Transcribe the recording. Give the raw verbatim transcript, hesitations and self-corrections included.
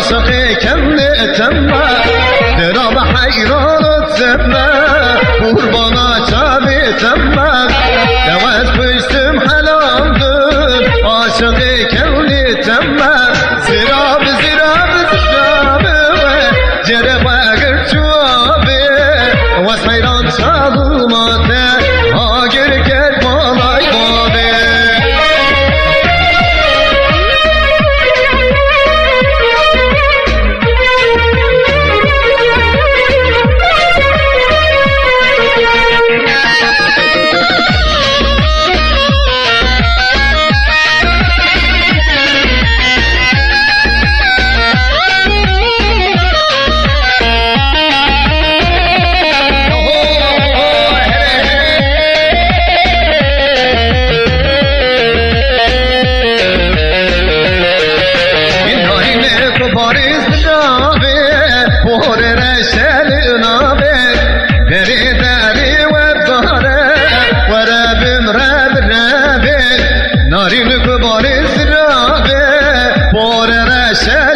Çaxê kevnê temme, dera bi heyran temme, qurbana çavê temme, dewez piştim helandin, aşiqê kevnê temme, zira bi zira bi zira bi we, cere xwe gir çuwa bê, wes heyran çalma te, agir ker balay babê. Barîs navê, porê reşel navê, derê derê werdare, were bim rev revê, narîn ku barîs navê, porê reşel